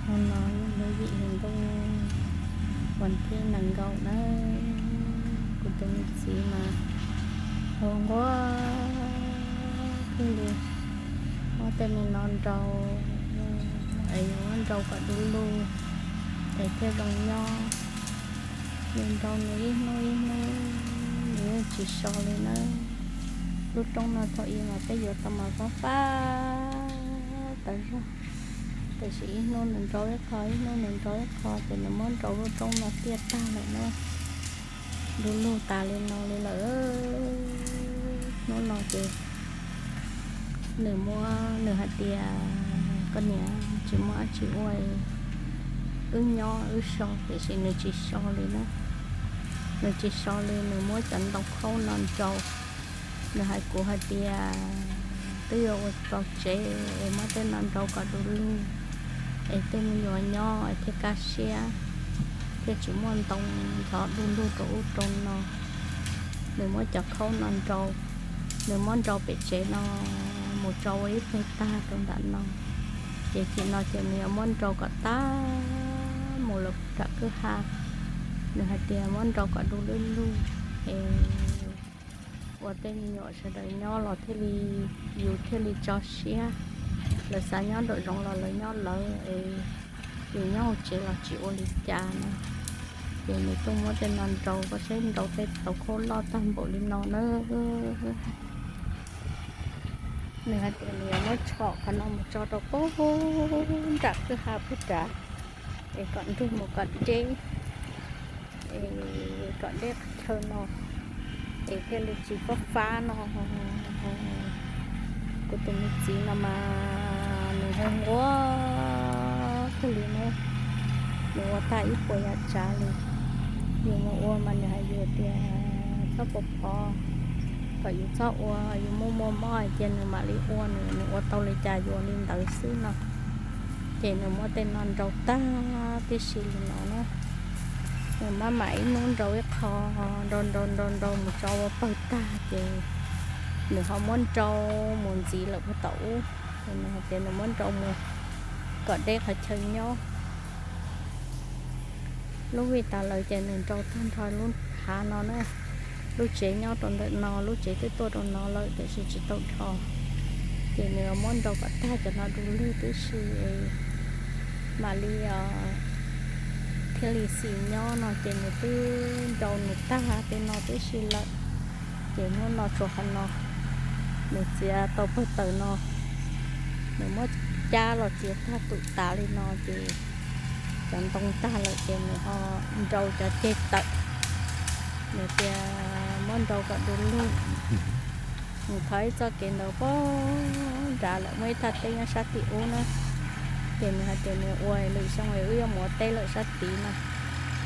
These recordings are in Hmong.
Hnub no yog lub yim hli ntuj, vas thib nees nkaum nawb. Kuv tus me txiv mas ua nquag kawg li, muab tej me no nrau, es yuav muab nrau kom du lug es thiaj zoo nyob. Nws nrau nws ib hnub ib hnub, nws yeej tsis so li nawb. Lub roob no thaum ub mas peb yuav tau mas fab fab tas zog, tiam sis ib hnub nws nrau ib qho, ib hnub nws nrau ib qho, ces nws muab nrau lub roob no tiaj tag lawm na. Du lug tas li no li lawm. Hnub no ces nws muab, nws hais tias, koj niam, tsis muaj dab tsi ua, wb nyob wb so, tiam sis nws tsis so li na. Nws tsis so li, nws muab cov ntoo khaub no nrau. Nws hais kuv hais tias twb yuav ua tau tsev es muab tej no nrau kom du lug, es tej me nyuam nyob es thiaj kaj siab, thiaj tsis muaj ntoo ntxhov du lug rau ub rau no. Nws muab cov khaub no nrau, nws muab nrau pem tsev no mus tso ua ib pawg tag rau nram no. Ces tim no ces nws yuav muab nrau kom tag mus lawm nram kwj ha. Nws hais tias muab nrau kom du lug lug, es ua tej me nyuam sawv daws nyob los thiaj li, yus thiaj li tso siab. Lawv xav nyob nraum zoov los lawv nyob lawv, es yus nyob hauv tsev los tsis ua li cas na. Ces nws tuaj muab tej no nrau, koj saib nrau tej tauv khaub loj tag npaum li no na. Nws hais tias nws yuav muab tshom qhov no mus tso rau pem nram kwj ha pem nrad, es kom nrug mus kom deb, es kom deb qhov chaw no, es thiaj li tsis fab fab no. Kuv tus me txiv no mas nws ua nquag kawg li na, nws ua tag ib puas yav tsav li. Yus mus ua mas nws hais yus tias txhob pov pov, kom yus txhob ua, yus muaj muaj mob hais tias nws mam li ua, nws, nws ua tau li cas yus ua li ntawd xwb no. Ces nws muab tej no nrau tag tib si li no na. Nws maj mam ib hnub nrau ib qho, nrau nrau nrau nrau mus tso ua pawg tag ces nws ho muab nrau mus ntxiv lawm puag tom ub. Ces nws hais tias nws muab nrau mus kom deb qhov chaw nyob. Lub vij tas lawm ces nws nrau tag nrho lub hav no na. Lub tsev nyob rau ntawm no, lub tsev twb tuaj rau no lawm tiam sis tsis tau dhos. Ces nws muab nrau kom tag cov no du lug tib si, mam li thiaj li xis nyob no ces nws twb nrau nws tag tej no tib si lawm. Ces hnub no tsuas qhov no, nws txiav tau pawg taws no, nws muab cab los txiav tag tus tas li no ces cov ntoo tag lawm ces nws ho nrau cov ceg tawm. Nws tias muab nrau kom du lug. Nws thov ib txoj kev ntawd pog nrad lawm, muaj ib thaj teb nyob sab tim ub na. Ces nws hais tias nws ua lwm xyoo es wb yuav mus ua teb lawm sab tid no,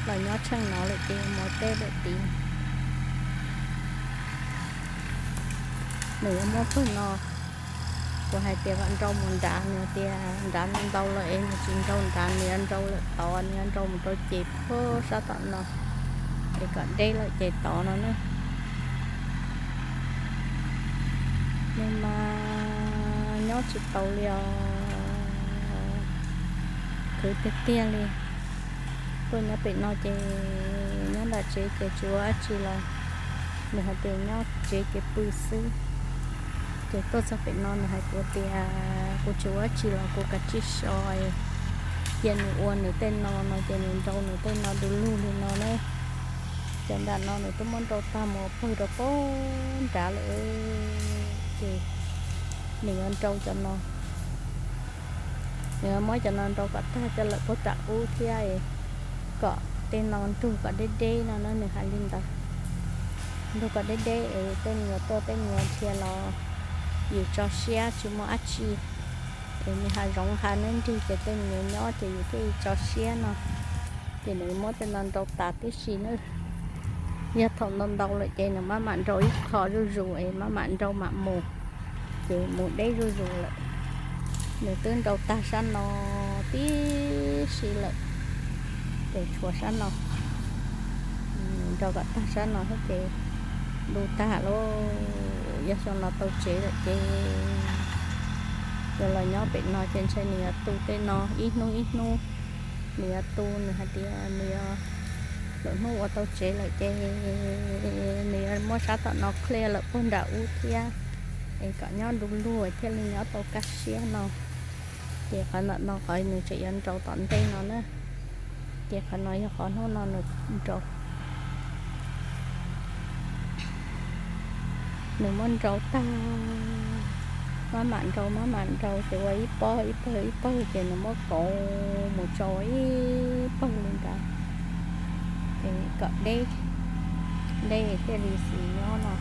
los nyob tsheej no lawm ces mus ua teb lawm tid. Nws yuav muab pawg no, kuv hais tias kom nrau mus nrad, nws tias nrad ntau lawm es nws tsis nrau nrad, nws yuav nrau lawm tod, nws yuav nrau mus rau ces puag sab tom no, es kom deb lawm ces tod no na. Nws mas nyob tsis taus li os, khwv tiag tiag li. Tuaj nyob pem no ces nyob nram tsev ces tsis ua dab tsi los nws hais tias nyob tsev ces pw xwb. Ces tuaj txog pem no nws hais kuv tias kuv tsis ua dab tsi los kuv kav tsij so, cia nws ua nws tej no no ces nws nrau nws tej no du lug li no na. Cov nram no nws twb muab nrau tag mus pawg rau pem nrad lawm, ces nws yuav nrau cov no. Nws yuav muab cov no nrau kom tag coj lawm puag nram ub thiab, kom tej no nrug kom deb deb no na, nws hais li ntawd. Nrug kom deb deb es tej me nyuam tuaj tej me nyuam dhia los yus tso siab tsis muaj dab tsi. Es nws hav zoov hav neb nrig ces tej me nyuam nyob ces yus thiaj li tso siab no. Ces nws muab tej no nrau tas tib si na. Yog thaum ntau ntau lawm ces nws maj mam nrau ib qho zuj zus es maj mam nrau mam mus, ces mus deb zuj zus lawm. Nws twb nrau tag sab no tib si lawm, ces tshuav sab no. Nws nrau kom tag sab no thiab ces du tag lauj. Yog xyoo no tau tsev lawm ces Yuav los nyob pem no ces ntshe nws yuav tu tej no ib hnub ib hnub, nws yuav tu, nws hais tias nws yuav, lwm hnub ua tau tsev lawm ces nws yuav muab sab tom no clear lawm puag nram ub thiab, es kom nyob du lug thiaj li nyob tau kaj siab no. Ces qhov ntawm no qhov nws tseem yuav nrau tom ntej no na, ces qhov no yog qhov hnub no nws nrau, nws muab nrau tag, maj mam nrau maj mam nrau ces ua ib pawg ib pawg ib pawg ces nws muab kauv mus tso ib pawg li ntawd, es kom deb, deb thiaj li xis nyob no.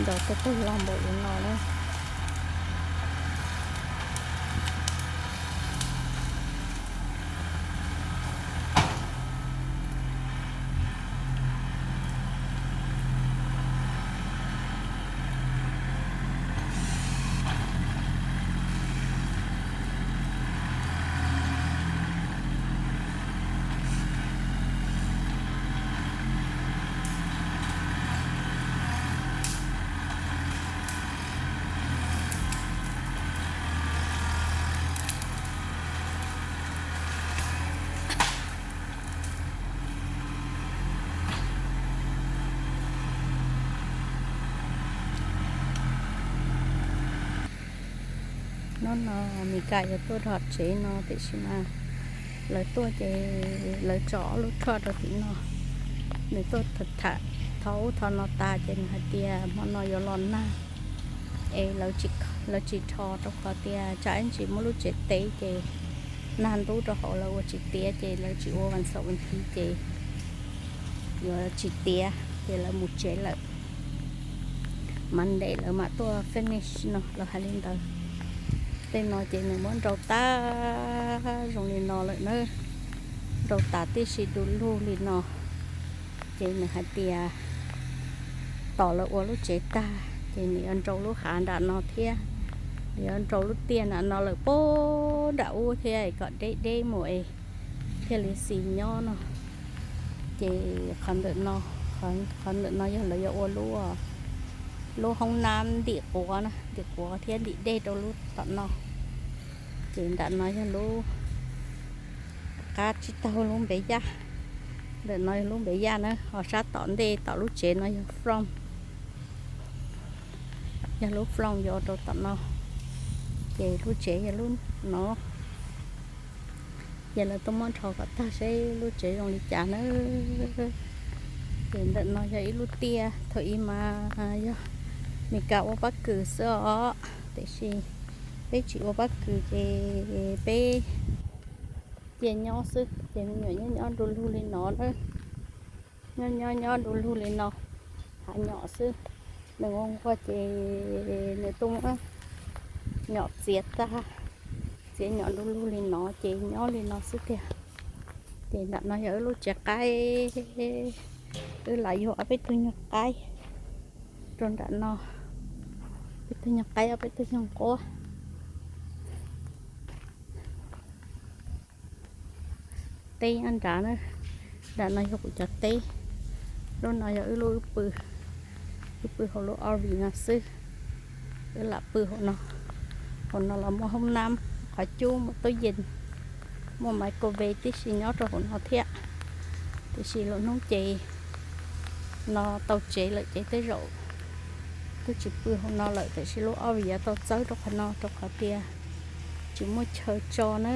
Nrau tej tug log npaum li no na. Hnub no Mes Kas yuav tuaj dhos tsev no tiam sis mas lawv tuaj ces lawv tso ob lub truck rau tim no. Nws tuaj tham thov ub thov no tas ces nws hais tias hmo no yuav los nag es lawv tsis dhos rau qhov tias tsam ib ntsis muab lub tsev tev ces nag ntub rau hauv lawv ua tsis tiav ces lawv tsis ua vas xaum vas thiv ces yuav tsis tiav ces lawv mus tsev lawm. Monday lawv mam tuaj finish no, lawv hais li ntawd. Tej no ces nws muab nrau tas zoo li no lawm na, nrau tas tib si du lug li no. Ces nws hais tias tos lawv ua lub tsev tag ces nws yuav nrau lub hav nram no thiab, nws yuav nrau lub tiaj nram no lawm puag nram ub thiab kom deb deb mus es thiaj li xis nyob no. Ces qhov ntawm no, qhov ntawm no yog lawv yuav ua lub, lub hoob nab ntim quav na, ntim quav thiab ntim dej rau lub tom no. Ces nram no yog lub, qab tsib taug lub npev yaj, ntawm no yog lub npev yaj na, ho sab tom ntej tom lub tsev no yog front, yog lub front yuav rau tom no. Ces lub tsev yog lub no. Ces lawv tuaj muab nrho kom tag seb lub tsev zoo li cas na. Ces ntawm no yog ib lub tiaj, thaum ub mas yog Mes Kas ua pob kws xwb os, tiam sis peb tsis ua pob kws ces peb cia nyob xwb ces me nyuam nyob nyob du lug li no na. Nyob nyob nyob du lug li no, hav nyom xwb. Nws ua nquag ces nws tuaj muab nyom txiav tag, txiav nyom du lug li no ces nyob li no xwb tiag. Ces nram no yog wb lub tsev qaib, wb lam yuag ob peb tug nyuag qaib rau nram no, peb tug nyuag qaib ob peb tug nyuag nquab. Teb nyob nrad na, nram no yog kuv cov teb. Lub no yog wb lub wb pw, wb pw hauv lub R V no xwb. Wb lam pw hauv no, hauv no los muaj hoob nab, qhov cub, muaj tub yees, muaj microwave tib si nyob rau hauv no thiab. Tiam sis lwm hnub ces no tau tsev lawm ces tej zaum twb tsis pw hauv no lawm, tiam sis lub R V yuav tau txawb rau qhov no rau qhov tias tsis muaj chaw tso na.